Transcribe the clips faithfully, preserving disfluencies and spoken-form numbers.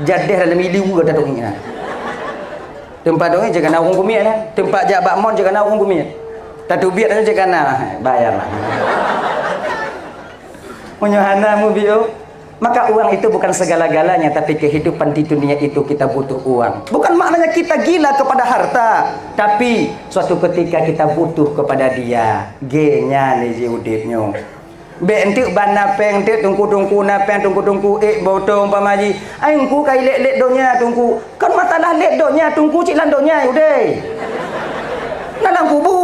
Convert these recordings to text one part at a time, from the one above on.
Jadeh dalam ileue taduek nyan. Teumpat dong cit kana ureueng kumiet nyan. Teumpat jak bak mon cit kana ureueng kumiet. Tateubiet nyan cit kana. Bayar lah. Meunyoe hana mubiôh, maka uang itu bukan segala-galanya, tapi kehidupan di dunia itu kita butuh uang. Bukan maknanya kita gila kepada harta, tapi suatu ketika kita butuh kepada dia. Gé nyan lé ji udeb nyoe. Bèk enteuk ban na péng, enteuk teungku-teungku na péng, teungku-teungku ék boto umpama jih. Ai engku ka ilét-lét donya teungku. Kon masalah lét donya teungku cit lam donya udeb. Na lam kubu.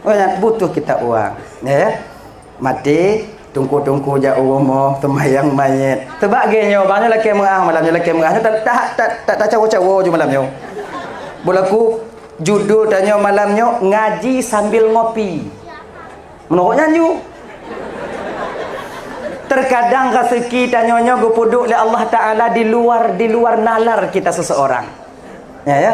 Oh, nyan butuh kita uang, ya. Maté, teungku-teungku jak u rumoh, seumayang manyét. Seubab gé nyoe, bang nyoe lakèe meu'ah malam nyoe, lakèe meu'ah nyoe, ta-, ta-, ta-, ta-, tacawo-cawo ju malam nyoe. Beulaku, judul tanyoe malam nyoe, ngaji sambil ngopi. Meunurot nyan ju. Terkadang raseuki tanyoe nyoe geupeuduek lé Allah Taala di luar, di luar nalar kita seseorang. Ya, ya.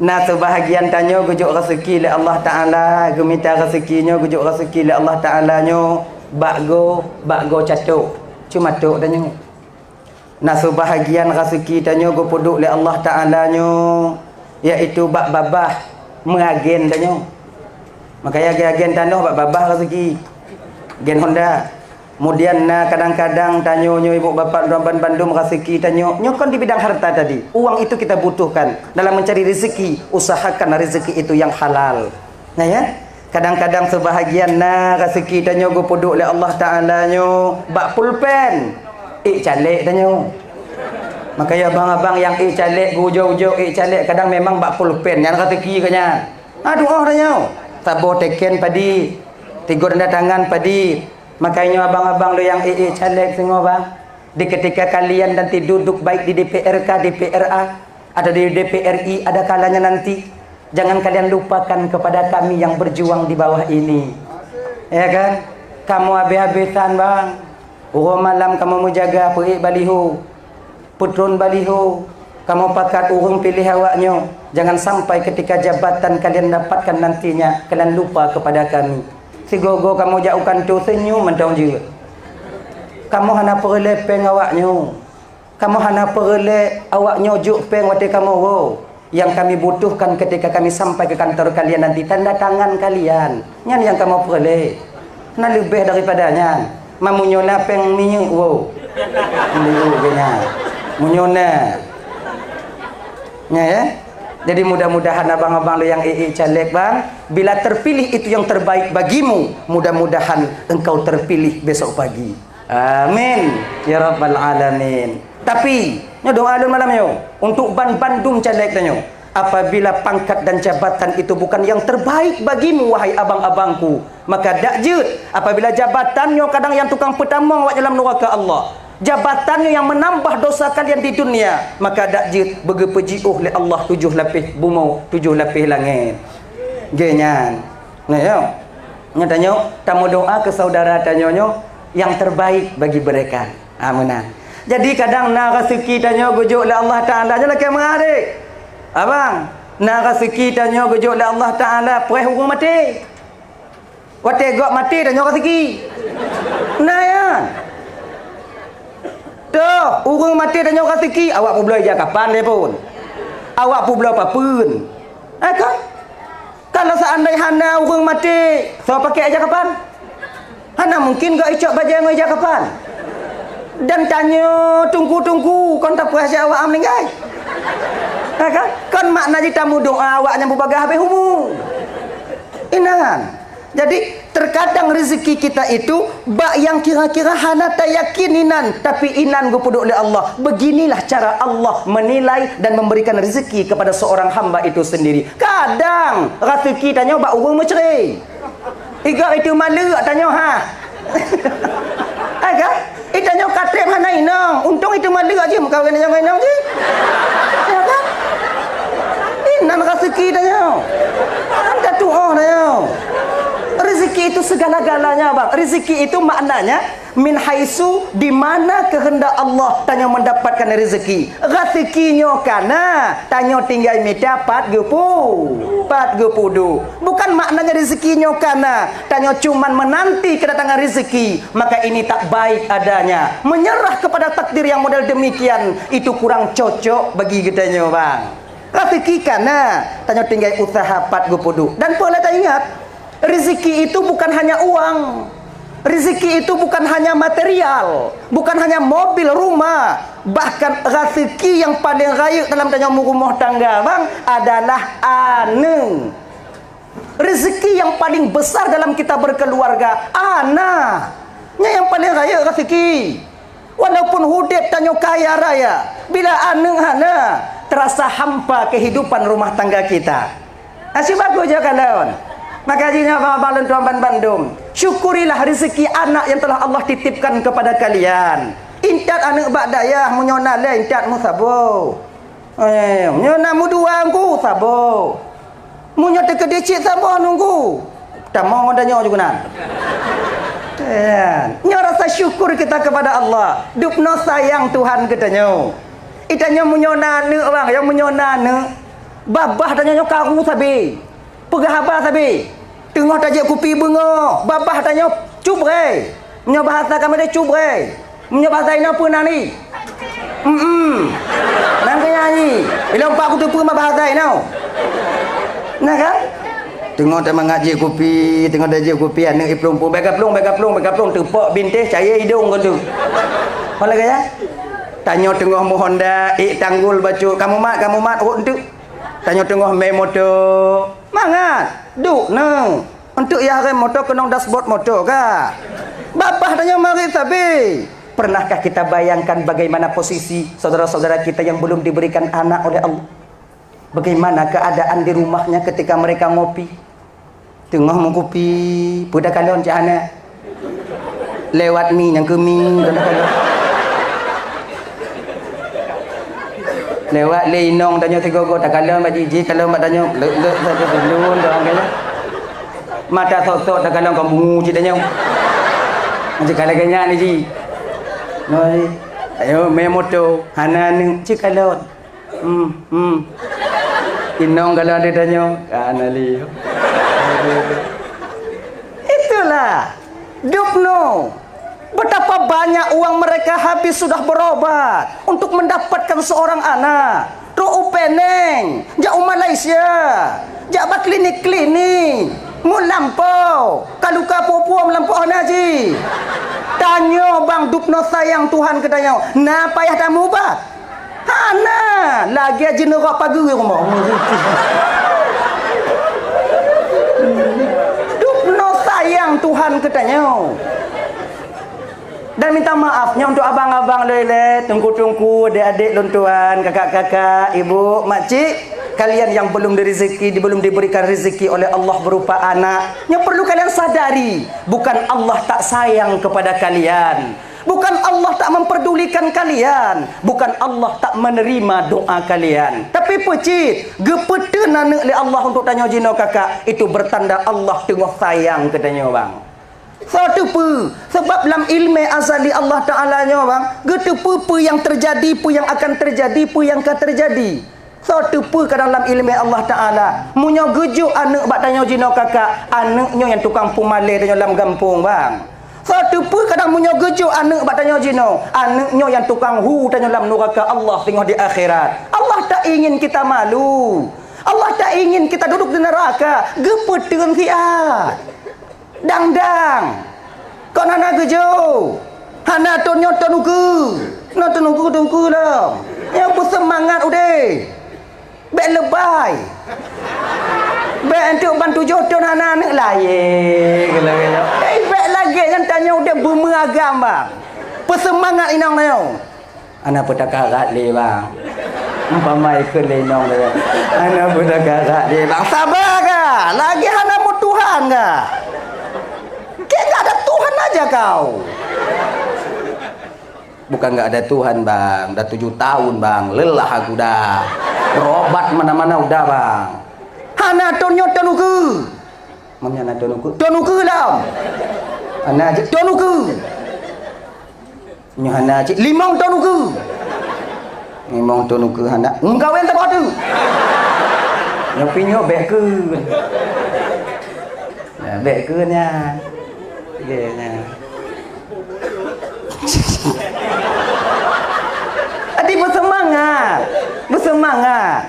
Na seubahagian tanyoe geujok raseuki lé Allah Taala, geumita raseuki nyoe geujok raseuki lé Allah Taala nyoe bak goe, bak goe catok. Cuma tok tanyoe. Na seubahagian raseuki tanyoe geupeuduek lé Allah Taala nyoe, yaitu bak babah meuagen tanyoe. Makanya agen-agen tanoh bak babah raseuki. Gen Honda. Kemudian na kadang-kadang tanyoe nyoe ibu bapak droe bandum raseuki tanyoe. Nyoe kon di bidang harta tadi. Uang itu kita butuhkan dalam mencari rezeki. Usahakan rezeki itu yang halal. Nah ya. Kadang-kadang seubahagian na raseuki tanyoe geupeuduek lé Allah Taala nyoe bak pulpen. Ék caleg tanyoe. Makanya abang-abang nyang ék caleg, geuujoe-ujoe ék caleg kadang memang bak pulpen nyan raseuki geuh nyan. Aduh, oh, tanyoe. Saboh teken padit, tiga tanda tangan padit. Makanya abang-abang lôn nyang ék-ék caleg singoh, bang. Di ketika kalian nanti duduk baik di D P R K, D P R A, atau di D P R I ada kalanya nanti, jangan kalian lupakan kepada kami yang berjuang di bawah ini. Ya kan? Kamoe habéh-habésan, bang. Uroe malam kamoe meujaga peuék baliho. Peutron baliho, kamoe pakat ureuëng piléh awaknyoe, jangan sampai ketika jabatan kalian dapatkan nantinya, kalian lupa kepada kami. Sigoe-goe kamoe jak u kantô senyum mantong jeuet. Kamoe hana peureulée péng awaknyoe. Kamoe hana peureulée awaknyoe jok péng watée kamoe woe. Yang kami butuhkan ketika kami sampai ke kantor kalian nanti, tanda tangan kalian. Nyan nyang kamoe peureulée. Na leubeh daripada nyan. Meunyoe na péng minyeuk, woe. Minyeuk geuh nyan. Meunyoe na. Nya, ya. Jadi, mudah-mudahan abang-abang lôn nyang ék-ék caleg, bang, bila terpilih itu yang terbaik bagimu, mudah-mudahan engkau terpilih besok pagi. Amin ya rabbal alamin. Tapi, nyoe doa lôn malam nyoe untuk ban bandum caleg tanyoe. Apabila pangkat dan jabatan itu bukan yang terbaik bagimu, wahai abang-abangku, maka dak jeuet. Apabila jabatan nyoe kadang nyang tukang peutamong awak dalam nuraka Allah, jabatan nyoe nyang menambah dosa kalian di dunia, maka dak jeuet beugeupeujiôh lé Allah tujoh lapéh bumoe, tujoh lapéh langét. Geuh nyan. Nah, ya. Nyan tanyoe, tameudoa keu saudara tanyoe nyoe yang terbaik bagi mereka. Ha, meunan. Jadi, kadang na raseuki tanyoe geujok lé Allah Taala, nyoe lakée meu'ah deh. Abang, na raseuki tanyoe geujok lé Allah Taala, preh ureuëng maté. Watée gob maté tanyoe raseuki. Na, ya. Toh, ureuëng maté tanyoe raseuki, awak peubloe ija kapan lé phon. Awak peubloe papeuen. Eh, kan? Kalau seandai hana ureuëng maté, soe pakai ija kapan? Hana mungkin geuicok bajée ngon ija kapan. Dan tanyoe teungku-teungku kon tapeurasa awak meuninggai. Ha, kan? Kon makna jih tameudoa awak nyang beubagaih habéh umu. Inan. Jadi, terkadang rezeki kita itu bak nyang kira-kira hana tayakin inan, tapi inan geupeuduek lé Allah. Beginilah cara Allah menilai dan memberikan rezeki kepada seorang hamba itu sendiri. Kadang raseuki tanyoe bak ureuëng meucre. Iga itu maleuek tanyoe ha. Aga, itanyoe ka treb hana inong. Untông itu maleuek jih meukawen tanyoe ngon inong jih. Ya kan? Inan raseuki tanyoe. Kan tatuoh tanyoe. Rezeki itu segala-galanya, bang. Rezeki itu maknanya Min haitsu, di mana kehendak Allah tanyoe mendapatkan rezeki. Rezeki nyoe kana, tanyoe tinggai mita pat geupeu, pat geupeuduek. Bukan maknanya rezeki nyoe kana, tanyoe cuman menanti kedatangan rezeki, maka ini tak baik adanya. Menyerah kepada takdir yang model demikian, itu kurang cocok bagi geutanyoe, bang. Rezeki kana, tanyoe tinggai usaha pat geupeuduek. Dan peue lé taingat, rezeki itu bukan hanya uang. Rezeki itu bukan hanya material, bukan hanya mobil, rumah. Bahkan rezeki yang paling rayeuk dalam tanyoe meurumoh tangga, bang, adalah aneuk. Rezeki yang paling besar dalam kita berkeluarga, anak. Nyan nyang paling rayeuk rezeki. Walaupun udeb tanyoe kaya raya, bila aneuk hana, terasa hampa kehidupan rumah tangga kita. Asyik bagus je kalon. Maka jih nyoe abang-abang lôn tuan ban bandum, syukurilah rezeki anak yang telah Allah titipkan kepada kalian. Intat aneuk bak dayah, meunyoe na lé intat meusaboh. Eh, meunyoe na meudua engku, saboh. Meunyoe teukeudi cit saboh nunggu, tamong ngon tanyoe juga nan. Ya. Nyoe rasa syukur kita kepada Allah. Dubnoe sayang Tuhan geutanyoe. Geutanyoe meunyoe na aneuk, bang, nyang meunyoe na aneuk, babah tanyoe nyoe karu sabe. Peugah haba sabe. Teungoh tajak kupi beungoh, babah tanyoe cubre. Meunyoe bahasa kamoe deh cubre. Meunyoe bahasa inoe peue nan ni? Em-em. Nang keu nyan nyi. Ilong pak kuteupeue ma bahasa inoe. Nah kan? Teungoh tamangat jih kupi, teungoh tajak kupi, aneuk iplueng-plueng, bèk gaplueng, bèk gaplueng, bèk gaplueng, teupok bintéh cayée idong keu tu. Ho lagèe nyan? Tanyoe teungoh meuhonda, ék tanggul bacut, kamoe mat, kamoe mat, rot enteuk. Tanyoe teungoh mé moto, mangat, duek neuh. Enteuk yah rem moto keunong dashboard moto ka. Babah tanyoe marit sabe. Pernahkah kita bayangkan bagaimana posisi saudara-saudara kita yang belum diberikan anak oleh Allah? Bagaimana keadaan di rumahnya ketika mereka ngopi? Teungoh meukupi, peue takalon cit hana. Lewat mi nyang keu mi, peue takalon. Lewat lé inong tanyoe sigoe-goe, takalon bak jih, jih kalon bak tanyoe, leuek-leuek saja dulun, doang kaya. Mata sok-sok takalon kon bungu cit tanyoe. Cit kalon keu nyan jih. Noi, ayo mé moto, hana aneuk, cit kalon. Hmm, hmm. Inong kalau ada tanya, kan Ali. Itulah. Dubnoe. Betapa banyak uang mereka habis sudah berobat untuk mendapatkan seorang anak. Trok u Penang, jak u Malaysia, jak bak klinik-klinik, meulampau, ka luka puo-puo meulampau hana jih. Tanyoe bang dubnoe sayang Tuhan keu tanyoe, na payah tamubat? Hana, lagèe jeuneurok pageue rumoh. Dubnoe sayang Tuhan keu tanyoe. Dan minta maaf nyoe untuk abang-abang lé-lé, teungku-teungku, adék-adék lôn tuan, kakak-kakak, ibu, makcik, kalian yang belum direzeki, belum diberikan rezeki oleh Allah berupa anak, nyoe perlu kalian sadari, bukan Allah tak sayang kepada kalian. Bukan Allah tak memperdulikan kalian, bukan Allah tak menerima doa kalian. Tapi peue cit, geupeuteun aneuk lé Allah untuk tanyoe jinoe kakak, itu bertanda Allah teungoh sayang keu tanyoe bang. Soe teupeu, sebab lam ilmé azali Allah Taala nyoe bang, geuteupeue peue nyang teujadi, peue nyang akan teujadi, peue nyang ka teujadi. Soe teupeu kadang lam ilmé Allah Taala, meunyoe geujok aneuk bak tanyoe jinoe kakak, aneuk nyoe nyang tukang peumalée tanyoe lam gampông bang. Soe teupeu kadang meunyoe geujok aneuk bak tanyoe jinoe, aneuk nyoe nyang tukang hu tanyoe lam nuraka Allah singoh di akhirat. Allah tak ingin kita malu. Allah tak ingin kita duduk di neraka. Geupeuteun siat. Dang-dang. Kon hana geujok. Hana ton nyoe ton ukeue. Na ton ukeue, ton ukeue lom. Nyoe beuseumangat udeh. Bèk leubèh. Bèk enteuk ban tujoh ton hana aneuk lahé. Gelo-gelo. Eh, bèk lagèe nyan tanyoe udeb beumeugam, bang. Peuseumangat inong tanyoe. Hana peutakarat lé, bang. Umpama ikheun lé inong tadi. Hana peutakarat lé, bang. Saba ka. Lagi hana meutuhan ka. Kayak nggak ada Tuhan aja kau. Bukan nggak ada Tuhan, bang. Dah tujuh tahun, bang. Lelah aku dah. Berobat mana-mana udah, bang. Hana ton nyoe ton ukeue. Maknanya na tuan uku. Tuan uku lah. Ana je tuan uku. Nyoe hana cit, limong thon ukeue. Limong thon ukeue hana. Meukawen saboh teuk. Nyoe pih nyoe bék keu. Nah, bék keu nyan. Bék nyan. Jadi, beuseumangat. Beuseumangat.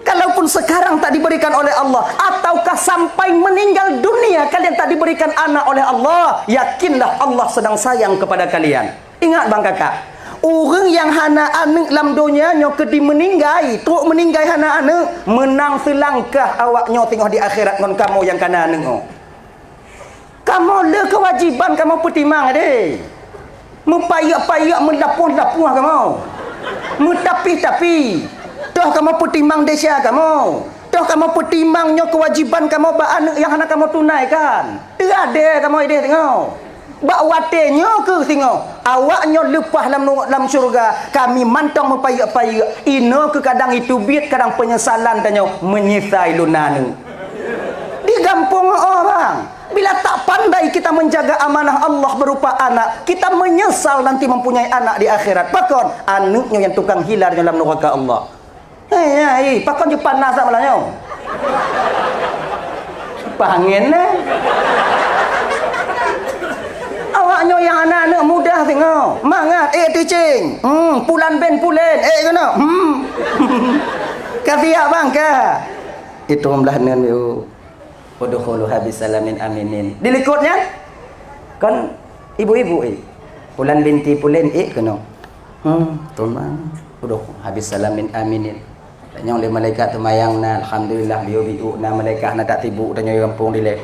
Kalaupun sekarang tak diberikan oleh Allah, ataukah sampai meninggal dunia kalian tak diberikan anak oleh Allah, yakinlah Allah sedang sayang kepada kalian. Ingat, bang kakak, ureuëng nyang hana aneuëk lam donya nyoe keudi meuninggai, trok meuninggai hana aneuëk, meunang seulangkah awak nyoe singoh di akhirat ngon kamoe nyang kana aneuëk nyoe. Kamoe le keuwajiban kamoe peutimang deh. Meupayek-payek, meulapoh-lapoh kamoe. Meutapi-tapi. Toh kamoe peutimang desya kamoe. Toh kamoe peutimang nyoe keuwajiban kamoe bak aneuëk nyang hana kamoe tunaikan. Teuadée kamoe ideh singoh. Bak watée nyoe keuh singoh, awak nyoe leupah lam nu-, lam syeuruga, kami mantong meupayek-payek. Inoe keuh kadang iteubiet, kadang peunyesalan tanyoe, meunyeusai lôn na aneuëk. Di gampông oh, bang. Bila tak pandai kita menjaga amanah Allah berupa anak, kita menyesal nanti mempunyai anak di akhirat. Pakon? Aneuëk nyoe nyang tukang hila nyoe lam nuraka Allah. Hei, hei, pakon jipanas sak malam nyoe? Pangen, eh? Awak nyoe nyang hana aneuëk mudah singoh. Mangat, eh, teaching. Hmm, pulan bin pulen, eh, keunoe. Hmm. Ka siap, bang, ka. Itu belah neun, yuk. Udkhuluha bisalamin aminin. Di likot nyan, kan ibu-ibu, eh. Pulan binti pulen, eh, keunoe. Hmm, teuma. Udkhuluha bisalamin aminin. Tanyong lé malaikat teumayang na, alhamdulillah, biu-biu na malaikat na tak tibuk tanyoe gampông dilèe.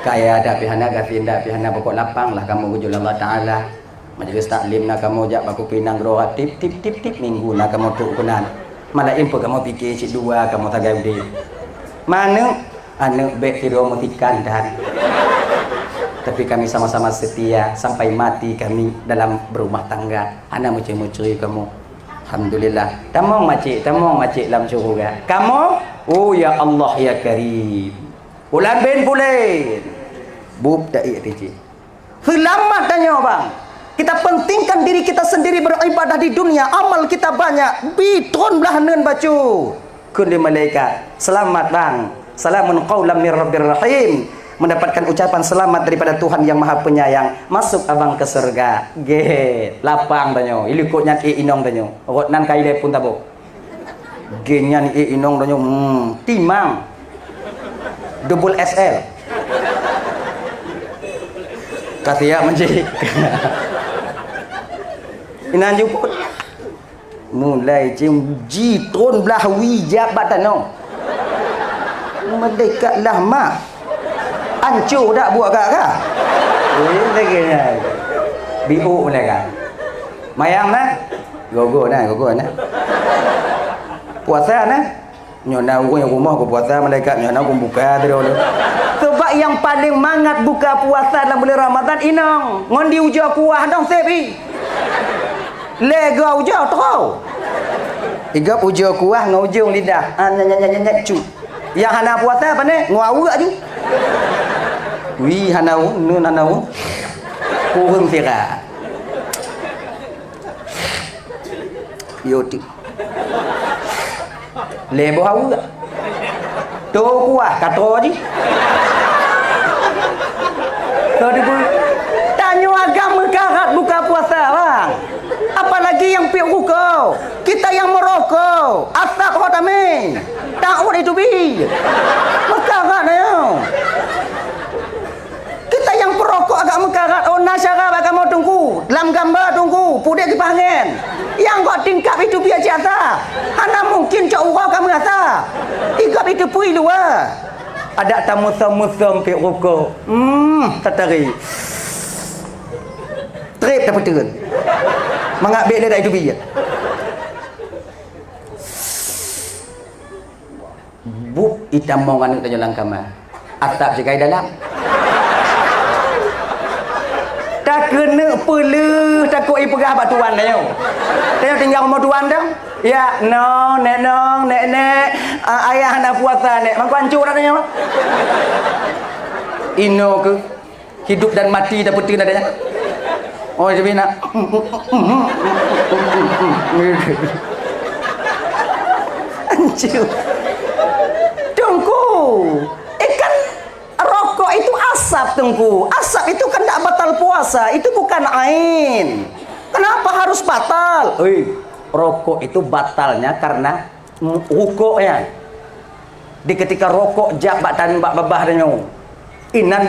Kaya dak pih hana, gasien dak pih hana, pokok lapang lah kamoe geujok lé Allah Taala. Majelis taklim na kamoe jak bak kupi nanggroe, tip, tip, tip, tip, minggu na kamoe trok keunan. Malam pun kamoe pike cit dua kamoe sagai udép. Manök, aneuëk bék sidroe meusikan dan. Tapi kami sama-sama setia sampai mati kami dalam berumah tangga. Hana meucue-meucue kamoe. Alhamdulillah. Tamong macik, tamong macik lam syuruga. Kamoe, oh ya Allah ya Karim. Pulan bin pulen. Bup taék tijih. Seulamat tanyoe, bang. Kita pentingkan diri kita sendiri beribadah di dunia, amal kita banyak, bi tron blah neun bacut. Kheun lé malaikat, "Selamat, bang. Salamun qaulam mir rabbir rahim." Mendapatkan ucapan selamat daripada Tuhan yang Maha Penyayang. Masuk abang ke surga. Gét, lapang tanyoe. Ilikot nyan ék inong tanyoe. Rot nan ka ilée pun tabok. Gen nyan ék inong donya, hmm, timang. Double X L. Ka siap mancik. Inan jukut. Mulai cing ji tron blah wi jak bak tanoh. Merdeka lah mak. Ancur dak buat gak ka? Eh, lagi nya. Biuk mulai kan. Mayang nah. Gogo nah, gogo nah. Puasa nah. Nyoe na ureuëng rumoh geupuasa, malaikat nyoe na geubuka sidroe. Sebab nyang paling mangat buka puasa lam bulan Ramadan inong, ngon di ujoe kuah dong seb i. Lé goe ujoe teuko. Igop ujoe kuah ngon ujong lidah. Ah, nyak, nyak, nyak, nyak, nyak, cu. Nyang hana puasa pane? Ngon aweuek aju. Wi hana u, nun hana u. Kureueng sira. Yo ti. Lé boh aweuek. To kuah, ka to jih. To dibu-, tanyoe agam meukarat buka puasa, bang. Apalagi nyang piep ruko. Kita nyang meuroko. Asap ho tamé. Taun itu bi. Meukarat tanyoe. Kita nyang peurokok agak meukarat, oh, na syara bak kamoe teungku. Lam gamba teungku, pudek kipahngen. Nyang gok tingkap itu biasa. Hana mungkin cok uroe ka meurasa. Igop itu pui luwa. Adak tamusam-musam pek rokok. Hmm, tatari. Trip tapeuteureun. Mangat bek le dak itu biasa. Bup itamong aneuëk tanyoe lam kama. Atap sikai dalam. Takeuneuk peuleuh takot ipeugah bak tuan tanyoe. Tanyoe tinggai rumoh tuan dong. Ya, nong, nek nong, nek nek, ah, ayah hana puasa nek. Mangko ancur dah tanyoe. Inoe keuh hidup dan mati dah peuteun adanya. Oh, jadi nak. Anjir. Teungku, eh, kan rokok itu asap, Teungku. Asap itu kan tak batal puasa, itu bukan ain. Kenapa harus batal? Hei, rokok itu batalnya karena, mm, rukuknya. Di ketika rokok jak bak tan-, bak babah dia nyoe. Inan